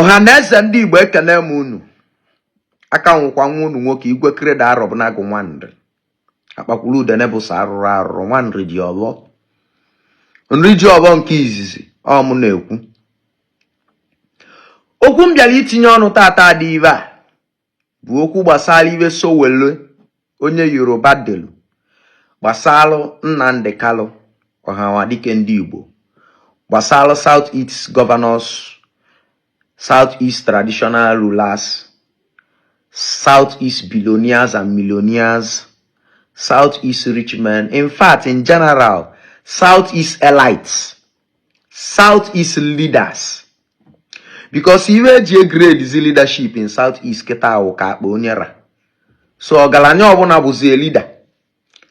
Ọha na eze ndị Igbo, ekene m unu. Aka nwụkwa nwa unu nwoke, Igwe Credo Arọbụnagụ Nwanri Akpakwuru Udene bụ sọ arụrụ arụrụ Nwanri ji ọbọ nri ji ọbọ nke izizi. Ọ mụ na-ekwu okwu m bịara itinye ọnụ tata dị ive a bụ okwu gbasara ive Sowore onye Yoruba delu gbasara Nnamdi Kanu, Ọhamadike ndị Igbo, gbasara South East governors, South East traditional rulers, South East billionaires and millionaires, South East rich men, in fact, in general, South East elites, South East leaders, because iwe eji egrade leadership in South East kịta awụ ka akpa onye ra. So ọgaranya ọbụla bụzi a leader.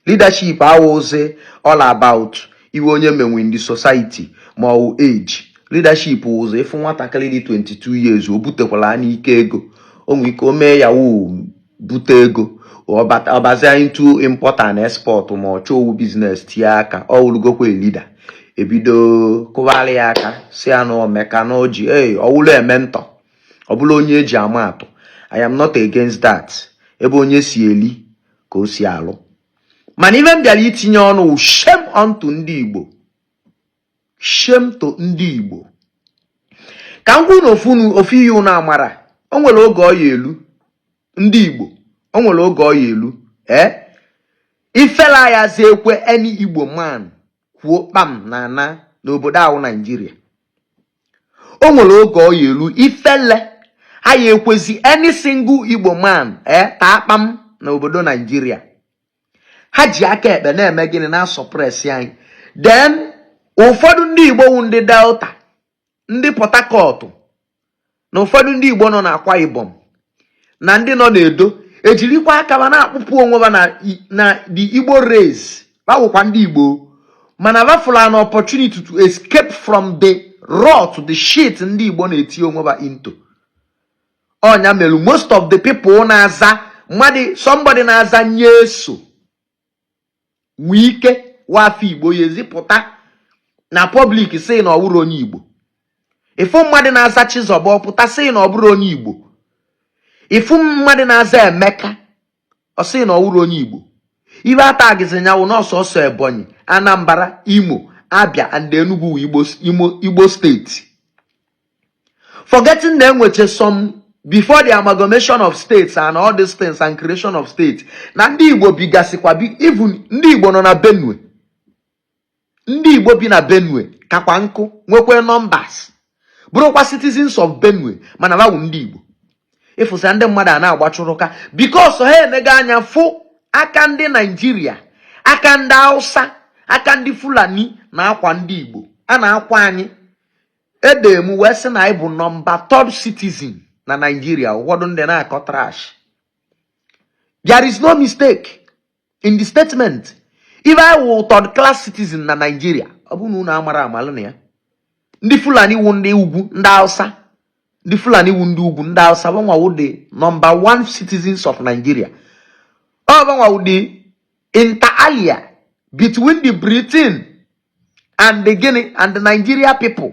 Leadership awụzi all about iwe onye menwe in the society ma ọ wụ age. Leadership wụzi ịfụ nwatakịrị dị 22 years, o butekwala anya ike ego, o nwere ike o mee ya wụ bute ego, ọbazie into import and export ma ọ chọọ owu business tie aka, ọ wụrụgokwa a leader. Ebido kụgharị ya aka si ya na omeka na oji ee ọwụlụ eme ntọ, ọ bụla onye eji ama atụ. I am not against that. Ebe onye si eli ka o si alụ. Mana ife m bịara itinye ọnụ wụ shame unto ndị Igbo, shame to ndị Igbo. Ka m kwụ na ofu ihe unu amara, o nwere oge ọ ya elu ndị Igbo, o nwere oge ọ ya elu ee ifela ya zi ekwe any Igbo man kwuo kpam na ana n'obodo ahụ Naijiria. O nwere oge ọ ya elu ifele aya ekwezi any single Igbo man taa kpam n'obodo Naijiria. Ha ji aka ekpe na-eme gịnị? Na suppress anyị. Then ụfọdụ ndị Igbo wụ ndị Delta, ndị Port Harcourt, na ụfọdụ ndị Igbo nọ n'Akwa Ibom na ndị nọ n'Edo ejirikwa aka ha na-akpụpụ onwe ha na the Igbo race. Bawụkwa ndị Igbo, mana bafụla an opportunity to escape from the rot, the shit ndị Igbo na-eti onwe ha into. Ọnya mere most of the people na-aza mmadụ, somebody na-aza nyeso nwee ike wafọ Igbo ya ezipụta na public sị na ọ bụrụ onye Igbo. Ịfụ mmadụ na-aza Chizọba, pụta sị na ọ bụrụ onye Igbo. Ịfụ mmadụ na-aza Emeka, ọ sị na ọ bụrụ onye Igbo. Ibe atagizi nyanwụ n'ọsọsọ Ebonyi, Anambra, Imo, Abia and Enugu, Igbo, Imo, Igbo steeti, forgetting na enweche some before the amalgamation of states and all these things and creation of states, na ndị Igbo bigasịkwa bi. Even ndị Igbo nọ na Benue, ndị Igbo bi na Benue kakwa nkụ, nwekwa numbers, bụrụkwa citizens of Benue, mana bawụ ndị Igbo. Ịfụsa ndị mmadụ a na-agbachụrụ ka because ha enego anya fụ aka ndị Naijiria, aka ndị Hausa, aka ndị Fulani na-akwa ndị Igbo a na-akwa anyị. Edem wee sị na anyị bụ number third citizen na Naijiria. Ụfọdụ ndị na-akọ trash. There is no mistake in the statement. If I wụ third class citizen na Nigeria, ọ bụrụ na unu amara amalụ na ya, ndị Fulani wụ ndị ugwu, ndị Hausa, ndị Fulani wụ ndị ugwu, ndị Hausa banwa wụ the number one citizens of Nigeria. Ọ banwa wụ the inter alia between the Britain and the Guinea and the Nigeria people.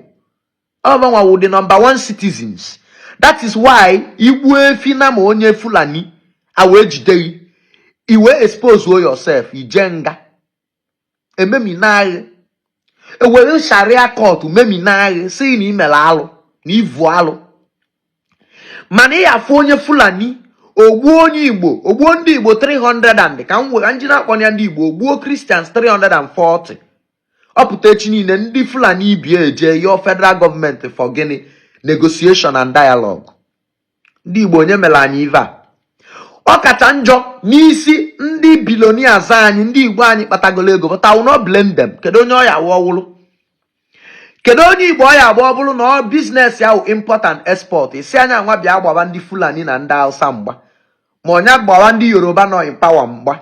Ọ banwa wụ the number one citizens. That is why igbu efi na ma onye Fulani a wee jide gị, i wee expose yourself, ije nga ememina agha, ewere sharia court memina agha, si na imere alụ na ivu alụ. Mana ị afụ onye Fulani ogbuo onye Igbo, ogbuo ndị Igbo 300 and ka m were njiri akpọ ya ndị Igbo, ogbuo Christians 340, ọ pụta echi niile ndị Fulani ibie eje yọọ federal gọọmenti for gịnị? Negotiation and dialogue. Ndị Igbo, onye mere anyị ive a? Ọ kacha njọ n'isi ndị billionaires anyị, ndị Igbo anyị kpatagolo ego, but I will not blame them. Kedu onye ọ ya awụ ọwụlụ? Kedu onye Igbo ọ ya agba ọ bụrụ na ọ business ya wụ import and export, isi anya nwa bịa gbaba ndị Fulani na ndị Hausa mgba, ma ọnya gbawa ndị Yoruba nọ in power mgba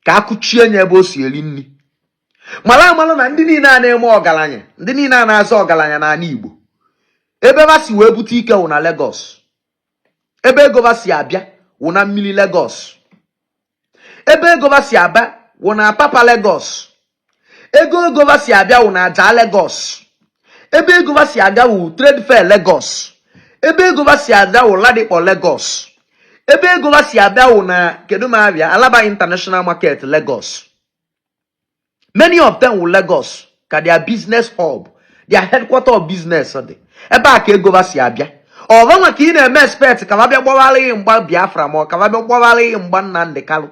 ka akụchie ya ebe o si eri nri? Mara amalụ na ndị niile a na-eme ọgaranya, ndị niile a na-azụ ọgaranya n'ala Igbo, ebe ba si wee bute ike wụ na Lagos. Ebe ego ba si abịa wụ na mmiri Lagos. Ebe ego ba si aba wụ na Apapa Lagos. Ego ba si abịa wụ na Aja Lagos. Ebe ego ba si aga wụ Trade Fair Lagos. Ebe ego ba si abịa wụ Ladipo, Lagos. Ebe ego ba si abịa wụ na kedu ma abịa Alaba International Market, Lagos. Many of them wụ Lagos ka their business hub, their headquarter of business dị. Ebe a ka ego ba si abịa. Ọba nwa ka ị na-eme expect ka ba bịa gbawara gị mgba Biafra, ma ọ ka ba bịa gbawara gị mgba Nnamdi Kanu,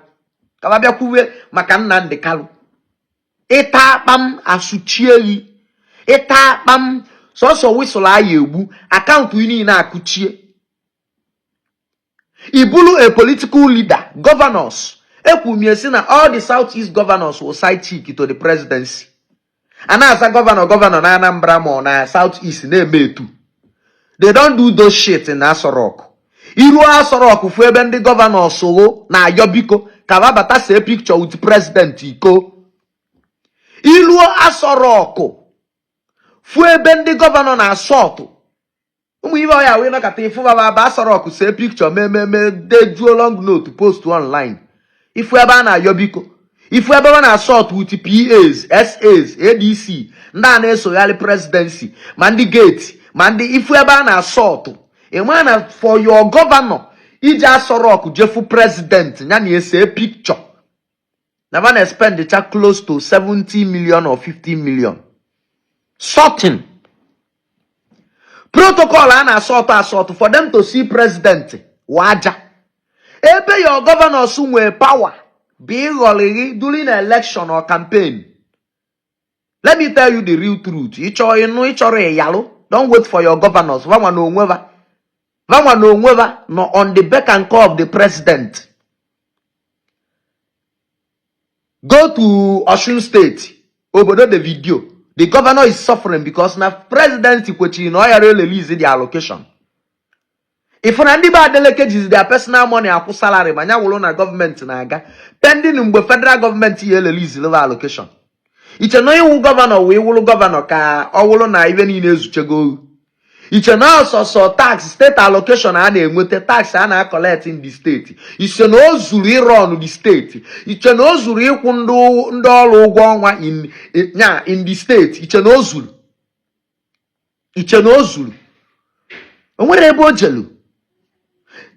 ka ba bịa kwuwe maka Nnamdi Kanu? Ịta akpam asụchie gị, ịta akpam sọsọ whistle aya egbu account gị niile akụchie. Ị bụrụ a political leader, governors ekwumie si na all the South East governors will side chick to the presidency. A na-aza governor, governor na Anambra ma ọ na South East na-eme etu. They don't do those shit in Aso Rock. Iruo Aso Rock, fụ ebe ndị governors wụ na-ayọ biko ka ba bata see picture with president iko. Iruo Aso Rock, fụ ebe ndị governor na-asọtụ ụmụ ibe ọya wee nọkọta ịfụ baba ba Aso Rock see picture, mee mee mee, dejuo long note, post online. Ifu ebe a na-ayọ biko, ifu ebe ọ na-asọtụ with PAs, SAs, ADC, ndị a na-esogharị presidency, ma ndị gate, ma ndị ifu ebe a na-asọtụ. Ịma na for your governor iji Aso Rock jefu president ya na ese picture na ba na expenditure close to 70 million or 50 million sorting protocol a na-asọtụ asọtụ for them to see president waja. Ebe your governors nwee power bụ ịghọrịghị during election or campaign. Let me tell you the real truth. Ịchọ ịnụ, ịchọrọ ịyalụ, don't wait for your governors. Vanwa na onwe va, vanwa na onwe va nọ on the beck and call of the president. Go to Osun State, obodo Davido. The governor is suffering because na president kwechiri na ọ yara release the allocation. Ifu na ndị be Adeleke jizi their personal money akwụ salary, ma nya wụrụ na gọọmenti na-aga pending mgbe federal gọọmenti ya release level allocation. Iche na iwu governor wee wụrụ governor ka ọ wụrụ na ibe niile ezuchego ohu. Iche na ọsọsọ tax, state allocation a na-enweta, tax a na-collect in the state, iche na o zuru ịrun the state? Iche na o zuru ịkwụ ndị ọrụ ụgwọ ọnwa in nya in the state? Iche na o zuru? Iche na o zuru? O nwere ebe o jelu.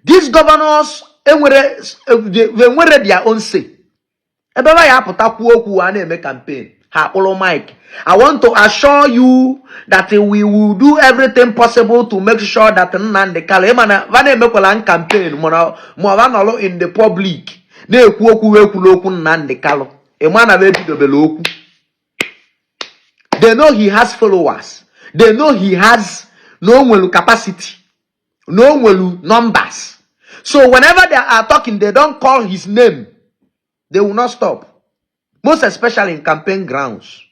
These governors enwere their own say. Ebe ha ya apụta kwuo okwu, a na-eme campaign, ha akpụrụ mic, "I want to assure you that we will do everything possible to make sure that Nnamdi Kanu." Ịma na va na-emekwala campaign, mana ma ọ nọrọ in the public na-ekwu okwu, wee kwuru okwu Nnamdi Kanu, ịma na ba ebidobere okwu. They know he has followers. They know he has na o nwelu capacity, na o nwelu numbers. So whenever they are talking, they don't call his name, they will not stop, most especially in campaign grounds.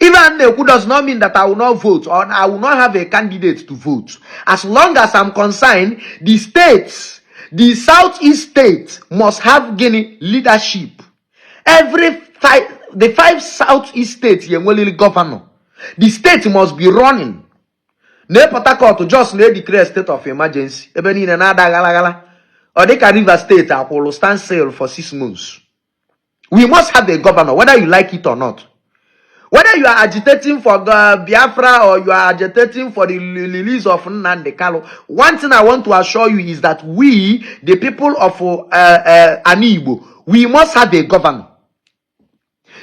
Even na-ekwu does not mean that I will not vote or I will not have a candidate to vote. As long as I'm concerned, the states, the Southeast state must have gịnị? Leadership. Every five, the five Southeast states enwelili governor. The state must be running. Na Port Harcourt just na-declare state of emergency. Ebe niile na-ada ghala. Ọ dịka Rivers State akwụrụ stand still for 6 months. We must have a governor, whether you like it or not. Whether you are agitating for Biafra or you are agitating for the release of Nnamdi Kanu, one thing I want to assure you is that we, the people of Ani Igbo, we must have a governor.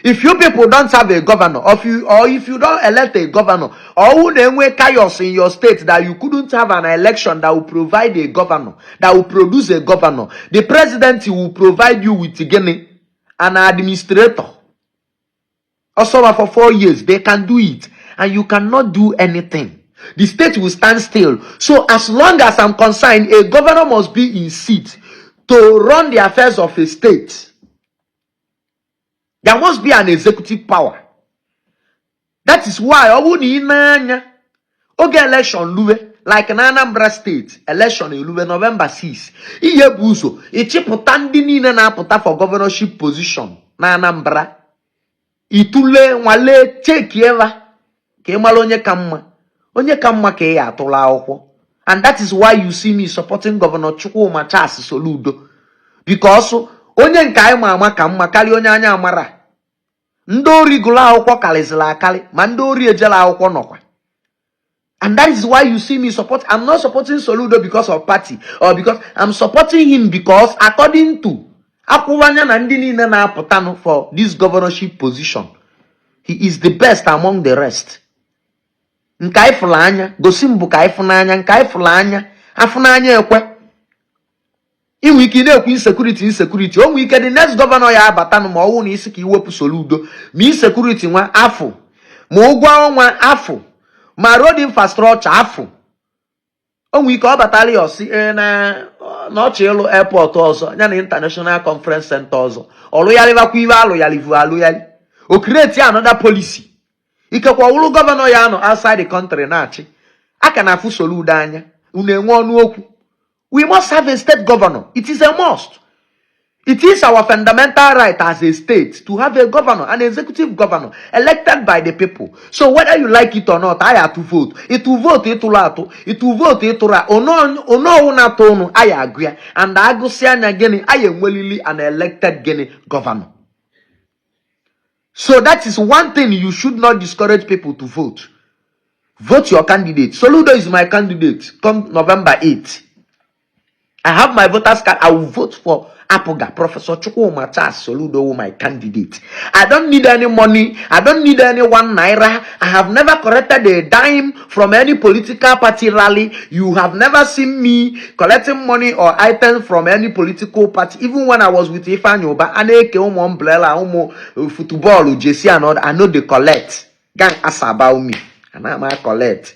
If you people don't have a governor, or if you don't elect a governor, or who na-enwe chaos in your state that you couldn't have an election that will provide a governor, that will produce a governor, the president will provide you with gịnị? An administrator. Also, for 4 years, they can do it, and you cannot do anything. The state will stand still. So, as long as I'm concerned, a governor must be in seat to run the affairs of a state. There must be an executive power. That is why ọ bụrụ na ị na-anya oge election luwe, like na Anambra State election eluwe November 6, ihe bụ ụzọ ịchịpụta ndị niile na-apụta for governorship position na Anambra, itule, nwalee, chekieva ka ị mara onye ka mma, onye ka mma ka ị ya atụrụ akwụkwọ. And that is why you see me supporting Governor Chukwuma Charles Soludo, because onye nke anyị ma ama ka mma karịa onye anya amara. Ndị ori gụrụ akwụkwọ karịzịrị akarị, ma ndị ori ejela akwụkwọ nọkwa. And that is why you see me support. I'm not supporting Soludo because of party or because I'm supporting him because according to akwụwanya na ndị niile na-apụtanụ for this governorship position, he is the best among the rest. Nke anyị fụrụ anya gosi m bụ ka anyị fụ n'anya, nke anyị fụrụ anya afụ n'anya ekwe. Inwe ike ị na-ekwu insecurity, insecurity, o nwee ike the next governor ya abatanụ, ma ọ wụ na isi ka iwepụ Soludo, ma insecurity nwa afụ, ma ụgwọ ọnwa afụ, ma road infrastructure afụ, o nwee ike ọ batara ya ọsị ee na ọchị ịlụ airport ọzọ ya na international conference center ọzọ, ọlụgharịbakwa iwe alụgharivu alụgharị, o create another policy. Ikekwe ọwụrụ governor ya nọ outside the country na-achị aka na afụ Soludo anya, unu enwe ọnụ okwu. We must have a state governor. It is a must. It is our fundamental right as a state to have a governor, an executive governor elected by the people. So whether you like it or not, I have to vote. Ịtụ vote ịtụrụ atụ, ịtụ vote ịtụrụ a, onowu na-atụ ụnụ anyị agụ ya. And agụsị anya gịnị, anyị enwelili an elected gịnị governor. So that is one thing you should not discourage people to vote. Vote your candidate. Soludo is my candidate come November 8. I have my voters card. I will vote for APGA. Professor Chukwuma Charles Soludo my candidate. I don't need any money. I don't need any ₦1. I have never collected a dime from any political party rally. You have never seen me collecting money or items from any political party. Even when I was with Ifeanyi Uba, I na-eke ụmụ umbrella, ụmụ football, jersey and all. I know they collect. Gang ask about me. And I'm collect.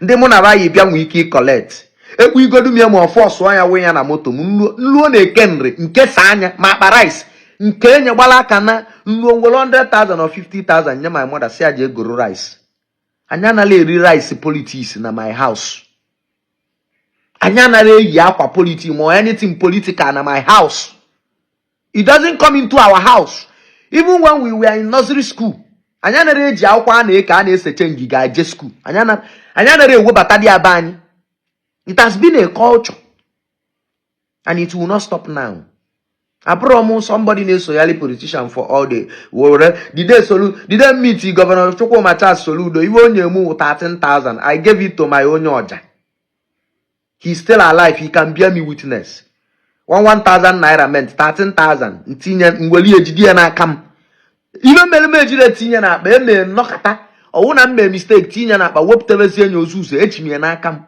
Ndị mụ na ba yi bịa nwee ike collect. Ekpu igodu m ya ma ọfọ sụọ ya wee ya na moto m nluo na-eke nri nke sa anya ma akpa rice nke enye gbala aka na nluo nwere 100,000 or 50,000 nye my mother, si aja egoro rice. Anyị anaghị eri rice politics na my house. Anyị anaghị eyi akwa politics ma anything political na my house. It doesn't come into our house. Even when we were in nursery school, anyị anaghị eji akwụkwọ a na-eke a na-eseche ngige aje school. Anyị anaghị ewebata dị aba anyị. It has been a culture and it will not stop now. Abụrọ m somebody na-esoghali politician for all day. Were the day Solu, the day meet Governor Chukwuma Charles Soludo, iwe onye mu 13,000, I gave it to my onye ọja. He's still alive, he can bear me witness. 1,000 naira meant 13,000. Ntinye mweli ejide ya n'aka m. Ibe mere m ejiri etinye n'akpa eme nnọkọta ọwụ na m mee mistake tinye n'akpa wepụtabezie enyi ozu ụzọ echi m ya n'aka m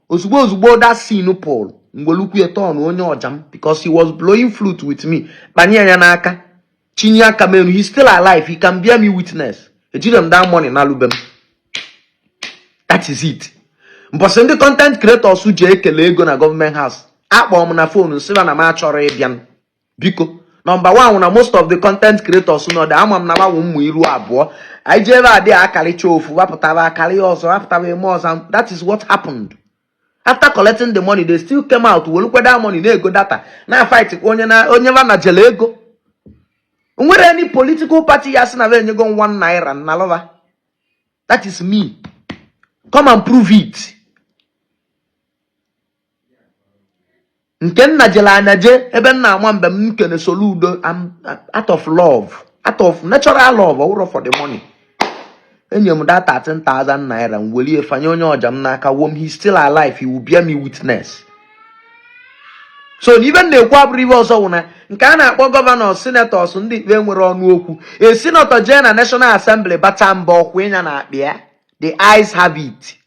ozugbo ozugbo. That scene Paul ngwelukwu ya turn onye ọja m because he was blowing flute with me, kpanye ya n'aka chinye aka m elu. He's still alive, he can bear me witness. Ejiri m that money n'alube m. That is it. Mbọsị ndị content creators ji ekele ego na government house, akpọọ m na phone sịba na m achọrọ ịbịa. Biko, number one na most of the content creators nọ dị ama m na gbanwe ụmụ iru abụọ. Anyị jee ebe a dị akarịcha ofu wapụtaba akarị ọzọ wapụtaba eme ọzọ. That is what happened. After collecting the money, they still came out welukwe that money na-ego data na fight kwa onye na onye va na jele ego. Nwere any political party ya sị na va enyego m ₦1 na lova. That is me. Come and prove it. Nke nna jere anya jee ebe nna ama mgbe m kene Soludo, I'm out of love, out of natural love, ọwụrọ for the money. Enye m that 13,000 naira m welie fanye onye ọja m n'aka wom. He still alive, he will bear me witness. So na ibe m na-ekwu abụrụ ibe ọzọ wụ na nke a na-akpọ governor, senators, ndị ikpe nwere ọnụ okwu. A senator jee na National Assembly bacha mba ọkwa ịnya na akpa ya, the eyes have it.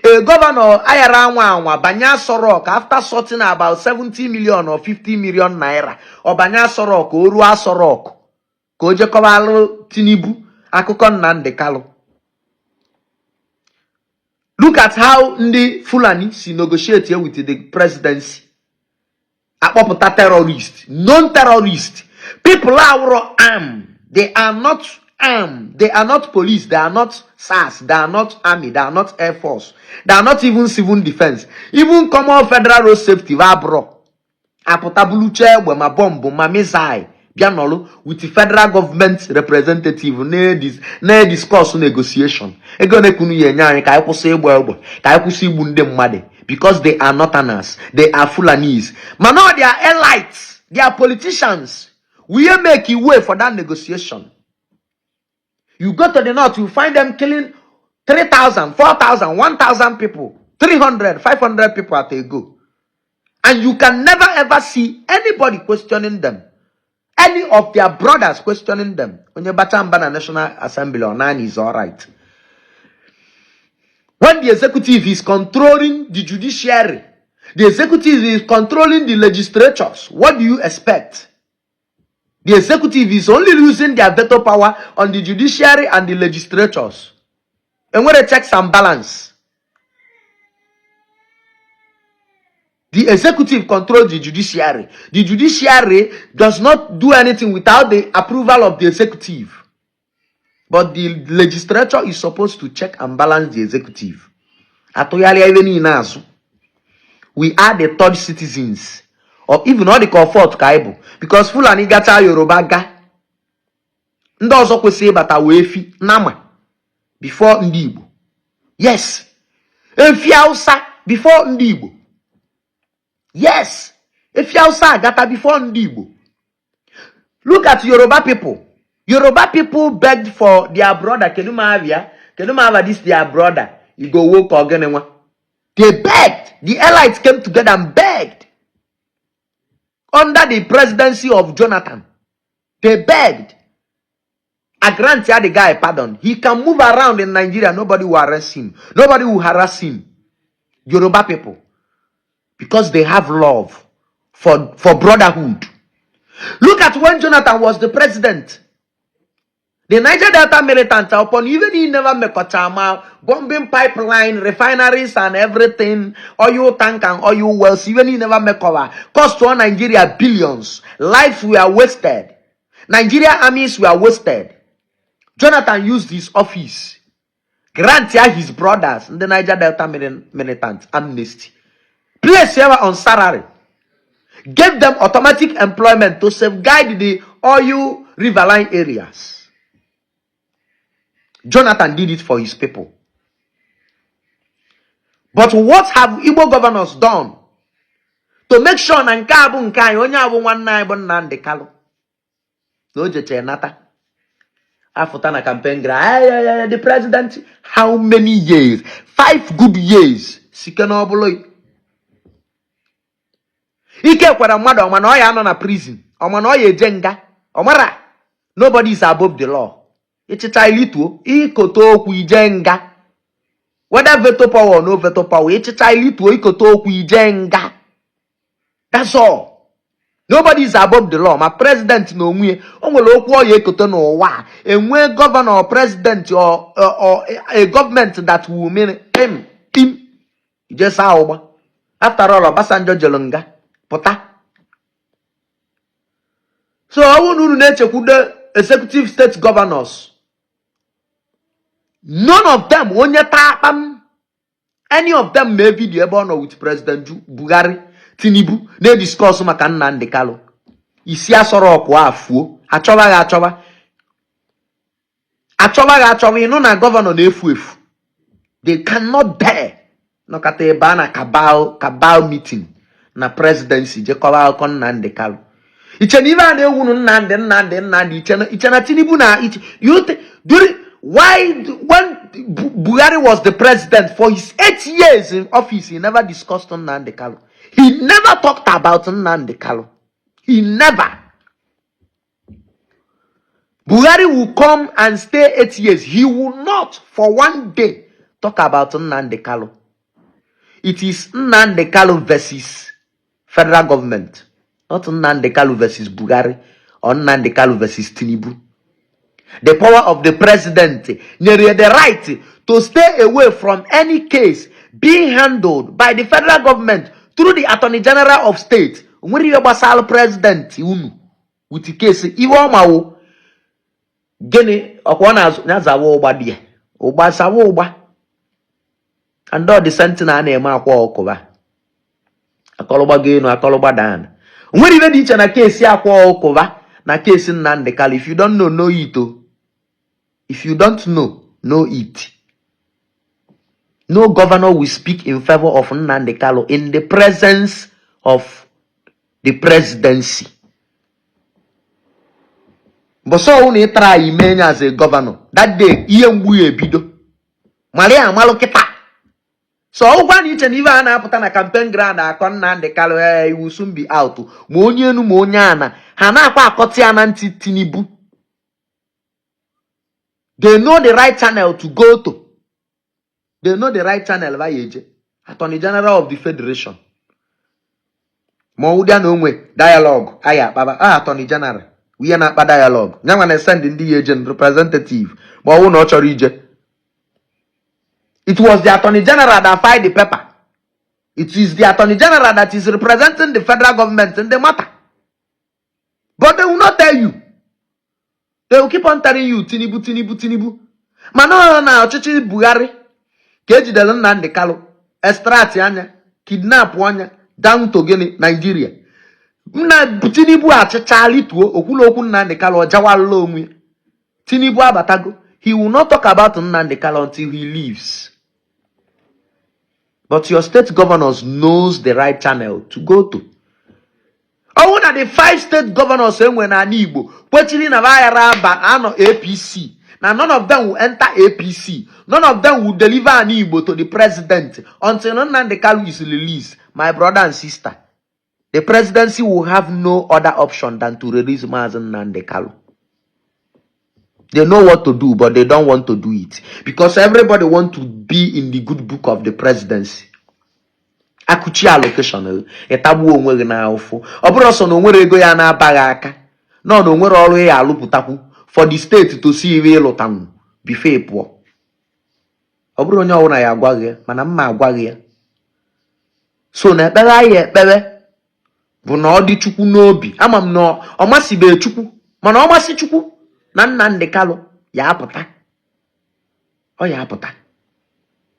A governor ayara anwa anwa banye Aso Rock after sorting about 70 million or 50 million naira, ọ banye Aso Rock, o ruo Aso Rock ka o jekọbalụ Tinubu akụkọ Nnamdi Kanu. Look at how ndị Fulani si negotiate with the presidency. Akpọpụta terrorist, known terrorist, people awụrụ arm. They are not armed, they are not police, they are not SARS, they are not army, they are not air force, they are not even civil defense, even common federal road safety va abụrọ apụta bulucha egbe ma bọmbụ ma missile bịa nọrụ with federal government representative na-discuss negotiation. Ego ole ka unu ya enye anyị ka anyị kwụsị ịgba egbe, ka anyị kwụsị igbu ndị mmadụ? Because they are northerners, they are Fulanis, mana ọ their elites, their politicians we make way for that negotiation. You go to the north, you find them killing 3,000, 4,000, 1,000 people, 300, 500 people at a go. And you can never ever see anybody questioning them. Any of their brothers questioning them. Onye bacha mba na National Assembly or nine is all right. When the executive is controlling the judiciary, the executive is controlling the legislatures, what do you expect? The executive is only using their veto power on the judiciary and the legislatures. And when checks and balance, the executive controls the judiciary. The judiciary does not do anything without the approval of the executive. But the legislature is supposed to check and balance the executive. Atụgharịa ibe niile azụ. We are the third citizens. Or even ọ dị ka fourth ka anyị bụ. Because Fulani gacha, Yoruba ga. Ndị ọzọ kwesịrị ịbata wee efi nama before ndị Igbo. Yes. Efi Hausa before ndị Igbo. Yes. Efi Hausa agata before ndị Igbo. Look at Yoruba people. Yoruba people begged for their brother. Kedu ma abịa? Kedu ma aba this their brother? Igboho ka ọ gịnị nwa? They begged. The elites came together and begged. Under the presidency of Jonathan. They begged. I grant ya the guy pardon. He can move around in Nigeria. Nobody will arrest him. Nobody will harass him. Yoruba people. Because they have love for brotherhood. Look at when Jonathan was the president. The Niger Delta militant, upon even he never make a bombing pipeline, refineries and everything, oil tank and oil wells, even he never make cover. Cost to Nigeria billions. Lives were wasted. Nigeria armies were wasted. Jonathan used his office, grant ya his brothers, the Niger Delta militant, amnesty. Place here on salary. Gave them automatic employment to safeguard the oil riverine areas. Jonathan did it for his people. But what have Igbo governors done to make sure na nke a bụ nke anyị, onye abụ nwanne anyị bụ Nnamdi Kanu na o jechere nata afụta na campaign gara the president? How many years? 5 good years sike n'ọbụla ike kwere mmadụ ọma na ọ ya anọ na prison, ọma na ọ ya eje nga, ọmara. Nobody is above the law. Ịchịcha ilituo ikote okwu ije nga, whether veto power or no veto power. Ịchịcha ilituo ikote okwu ije nga, that's all. Nobody is above the law, ma president na onwe ya. O nwere okwu ọ ya ekote n'ụwa enwe governor or president or a government that will mean him im ije saa ụgba. After all, Obasanjo jere nga pụta. So ọ bụrụ na unu na-echekwudo executive state governors, none of them, onye taa akpam, any of them mee video ebe ọ nọ with President Buhari, Tinubu, na-ediscuss maka Nnamdi Kanu, isi asọrọ ọkụ a fuo. Achọba gị, achọba, achọba gị, achọba, ịnụ na governor na-efu efu. They cannot dare nọkọta ebe a na cabal meeting na presidency jekọba akụkọ Nnamdi Kanu. Iche na ibe a na-ewunu Nnamdi, Nnamdi, Nnamdi, iche na Tinubu na iche you during why when Buhari was the president for his 8 years in office, he never discussed Nnamdi Kanu. He never talked about Nnamdi Kanu. He never. Buhari will come and stay 8 years. He will not for one day talk about Nnamdi Kanu. It is Nnamdi Kanu versus federal government, not Nnamdi Kanu versus Buhari or Nnamdi Kanu versus Tinubu. The power of the president nyere the right to stay away from any case being handled by the federal government through the Attorney General of State. Nwere ihe gbasara president unu with the case ihe ọmawo gịnị ọkwa ọ na-azụ ya zawa ụgba dị ya ụgba zawa ụgba. And all the same thing a na-eme akwa ọkụba akọlụgbago elu akọlụgba daa. Nwere ibe dị iche na case akwa ọkụba na case Nnamdi Kanu. If you don't know, know it o. If you don't know, know it. No governor will speak in favor of Nnamdi Kanu in the presence of the presidency. Mbọsọ ọwụ na ị tara ime enye as a governor, that day ihe mgbu ya ebido. Mara ya amalụ kịta. So ọgwụkwa na iche na ibe a na-apụta na campaign ground akọ Nnamdi Kanu, he will soon be out. Ma onye enu ma onye ana ha na-akwa akọta ya na ntị Tinubu. They know the right channel to go to. They know the right channel ba ya eje. Attorney General of the Federation, ma ọ wụdịa na onwe dialogue anyị akpaba a, Attorney General ihe na-akpa dialogue nyanwa na send ndị ya eje representative, ma ọ wụ na ọ chọrọ ije. It was the Attorney General that filed the paper. It is the Attorney General that is representing the federal government in the matter, but they will not tell you. They will keep on telling you Tinubu, Tinubu, Tinubu. Mana ọ na ọchịchị Buhari ka ejidere Nnamdi Kanu, extract anya, kidnap anya down to gịnị, Nigeria. Nna Tinubu achịcha lituo okwulu okwu Nnamdi Kanu, ọ jawalụla onwe ya. Tinubu abatago. He will not talk about Nnamdi Kanu until he leaves. But your state governors knows the right channel to go to. Ọwụ na the five state governors enwe n'ala Igbo kwechiri na baghara aba anọ APC, na none of them will enter APC, none of them will deliver an Igbo to the president until Nnamdi Kanu is released. My brother and sister, the presidency will have no other option than to release Mazi Nnamdi Kanu. They know what to do, but they don't want to do it because everybody want to be in the good book of the presidency. Akụchi allocation, ịtagbuo onwe gị n'ahụfụ. Ọ bụrụ sọ na o nwere ego ya na-abaghị aka nọ na o nwere ọrụ ya alụpụtakwu for the state to see iwe ịlụtanwu before ị pụọ. Ọ bụrụ onye ọbụla ya agwaghị ya, mana mma agwaghị ya. So na ekpere anyị ekpere bụ na ọ dị Chukwu n'obi. Ama m na ọ masịbeghị Chukwu, mana ọ masị Chukwu na Nnamdi Kanu ya apụta, ọ ya apụta.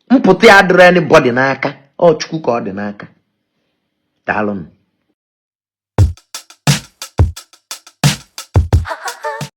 Mpụta ya adịrị anybody n'aka, ọ Chukwu ka ọ dị n'aka. Daalụnụ.